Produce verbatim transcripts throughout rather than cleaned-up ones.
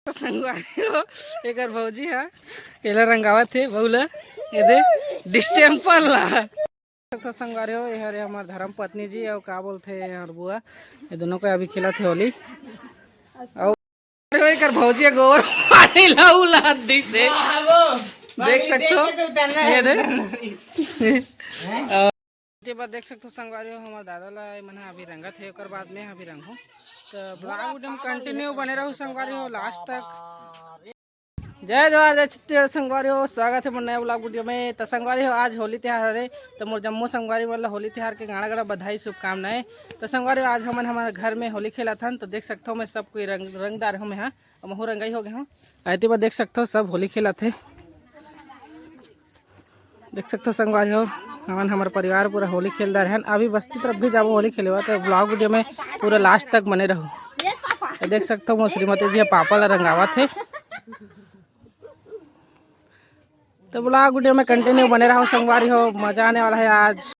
तो संगवारी हो, एकर भौजी ह एला रंगावत हे, बहू ला, ये दे, डिस्टेम्पर ला। तो संगवारी हो, ये हरे हमर धर्म पत्नी जी, अउ का बोलथे हमर बुआ, ये दोनों का अभी खेलत हे होली। अउ एकर भौजी ह गोबर पानी ला उलात दिस हे, देख सकथो, ये दे। अउ ये बात देख सकथो संगवारी हो, हमर दादा ला ये मन ह अभी रंगत हे, ओकर बाद में अभी रंगहूँ। तो ब्लॉग एकदम कंटिन्यू बने रहू संगवारी हो लास्ट तक। जय जोहार, जय छत्तीसगढ़ संगवारी हो, स्वागत हे मोर नया ब्लॉग वीडियो में। तो संगवारी हो, आज होली तिहार हरे, तो मोर जम्मो संगवारी मन ला होली तिहार के गाड़ा गाड़ा बधाई, शुभकामनाएं। तो संगवारी हो, आज हमन हमर घर में होली खेलत हन, तो देख सकथो मैं सब कोई रंग, रंगदार हूँ मैं, हाँ, महू रंगाई हो गए हूँ। एती बर देख सकथो सब होली खेलत हे। देख सकथो संगवारी हो, हमन हमर परिवार पूरा होली खेल डारे हन। अभी बस्ती तरफ भी जाबो होली खेले बर, तो ब्लॉग वीडियो में पूरा लास्ट तक बने रहू। ये देख सकथो मोर श्रीमती जी ह पापा ला रंगावत हे। तो ब्लॉग वीडियो में कंटिन्यू बने रहू संगवारी हो, मजा आने वाला है आज।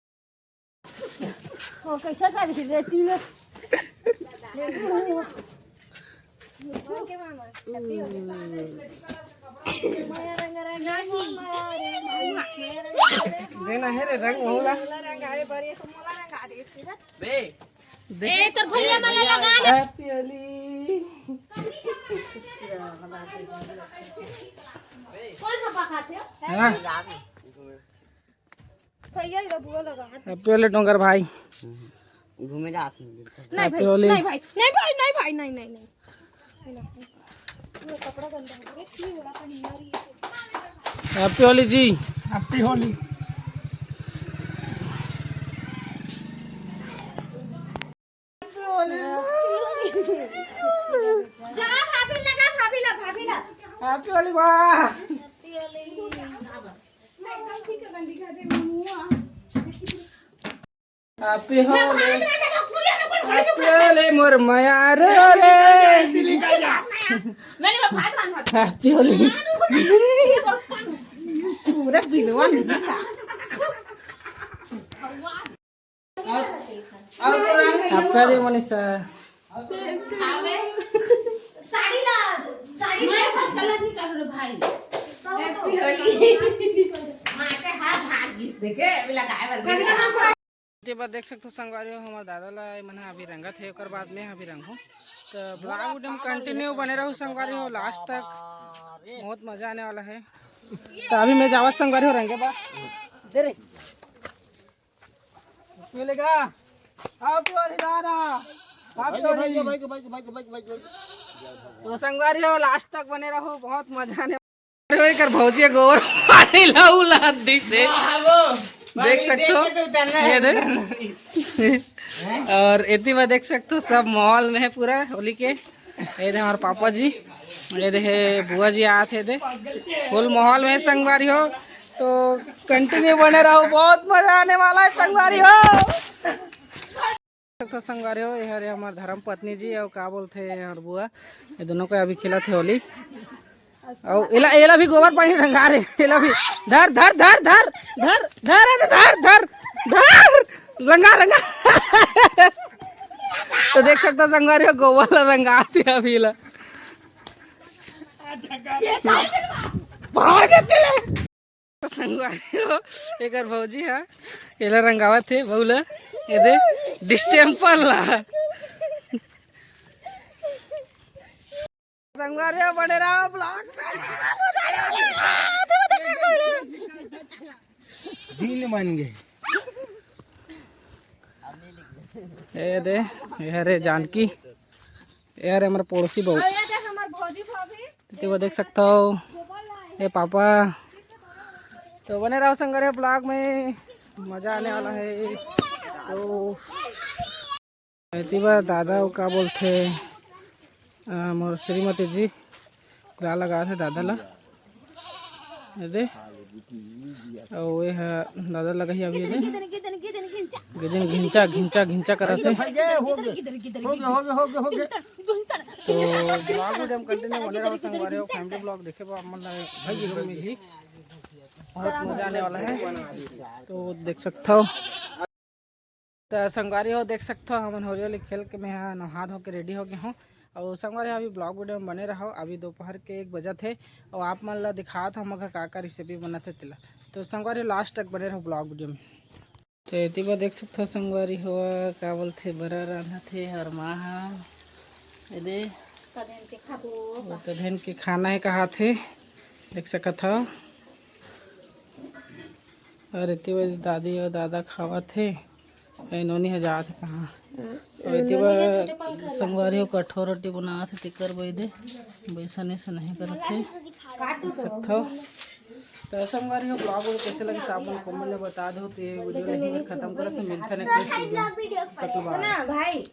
देना है रे रंग मोला। ए, तोर भैया मन ला लगा ले। Happy होली। कौन हब्बा खाते हो? हाँ। भैया, ये बुआ लगा। Happy होली डोंगर भाई। घूमे जात नहीं। नहीं Happy होली। नहीं भाई, नहीं भाई, नहीं भाई, नहीं, नहीं, नहीं। ये कपड़ा गंदा हो गया, ये वाला पहन रही है। Happy होली जी। Happy होली। जा भाभी लगा, भाभी ला, भाभी ला। Happy होली बा। Happy Holi. Happy Holi. Happy Holi मोर मया रे रे। Happy होली। पूरा बिलवा निकला। Happy होली मनीषा। साड़ी ला, साड़ी मैं फसला नहीं कर रे भाई। माँ के हाथ भाग गिस देखे, अभी लगाए वाला। ये बात देख सकथो संगवारी हो, हमर दादा ला ये मन ह अभी रंगत हे, ओकर बाद में अभी रंगहूँ। तो ब्लॉग एकदम कंटिन्यू बने रहू संगवारी हो लास्ट तक, बहुत मजा आने वाला है। तो अभी मैं जावत संगवारी हो रंगे बा। दे रे। मिलेगा। Happy होली दादा। Happy होली। तो संगवारी हो लास्ट तक बने रहू, बहुत मजा आने। एकर भौजी ह गोबर पानी ला उलात दिस हे। देख सकथो, ये दे। और एती बर देख सकथो सब माहौल में है पूरा होली के। ये दे हमारे पापा जी, ये दे है बुआ जी आत है दे। फुल माहौल में संगवारी हो, तो कंटिन्यू बने रहो, बहुत मजा आने वाला है संगवारी हो। तो संगवारी हो, ये हरे हमार धर्म पत्नी जी और का बोलथे हमार बुआ, ये दोनों का अभी खेलत हे होली। और एला, एला भी गोबर पानी रंगा रे, एला भी धर, धर, धर, रंगा, रंगा। तो देख सकथो संगवारी हो, गोबर ला रंगात हे अभी ला। बाहर के तेरे। संगवारी हो, एकर भौजी ह एला रंगावत हे, बहू ला, ये दे, डिस्टेम्पर ला। संगवारी हो, बने रहो ब्लॉग में। दिन बन गए। ये दे, ये हरे जानकी, ये हरे हमारे पड़ोसी बहू। और ये दे हमार भौजी भाभी। तो वो देख सकता हो, ये पापा। तो बने रहो संगवारी ब्लॉग में, मजा आने वाला है। तो एती बर दादा, वो का बोलथे, अ, मोर श्रीमती जी ला लगाथे दादा ला, ये दे। अउ ये ह दादा लगा ही अभी ये दे। गिदिन घिंचा, घिंचा, घिंचा करत हे। तो ब्लॉग वीडियो में कंटिन्यू बने रहो संगवारी हो, फैमिली ब्लॉग देखे बर आप मन ला भाई जरूर मिलही, बहुत मजा आने वाला है। तो देख सकता हो। त संगवारी हो, देख सकथो, हमन होली होली खेल के मैं हा नहा धो के रेडी हो गए हूँ। अउ संगवारी, अभी vlog video में बने रहो। अभी दोपहर के एक बजत हे अउ आप मन ला दिखात हव हमर घर का का recipe बनत हे तेला। तो संगवारी, last तक बने रहो vlog video में। तो एती बर देख सकथव संगवारी हो, का बोलथे, बरा रांधत हे अउ माँ ह एदे का धन के खाबो। वो तो धन के खाना हे कहाथे, देख सकत हव। अउ एती बर दादी अउ दादा खावत हे। ए नोनी ह जात हे कहाँ? अउ एती बर संगवारी हो कठोर रोटी बनावत हे, तेकर बर एदे बेसन एसन नहीं करत हे। देख सकथव। तो संगवारी हो, vlog vlog कैसे लगे आप मन comment में बता दो। तो ये video ला यहीं पर खत्म करत हे, मिलत हे next video। तक के bye। सुना भाई।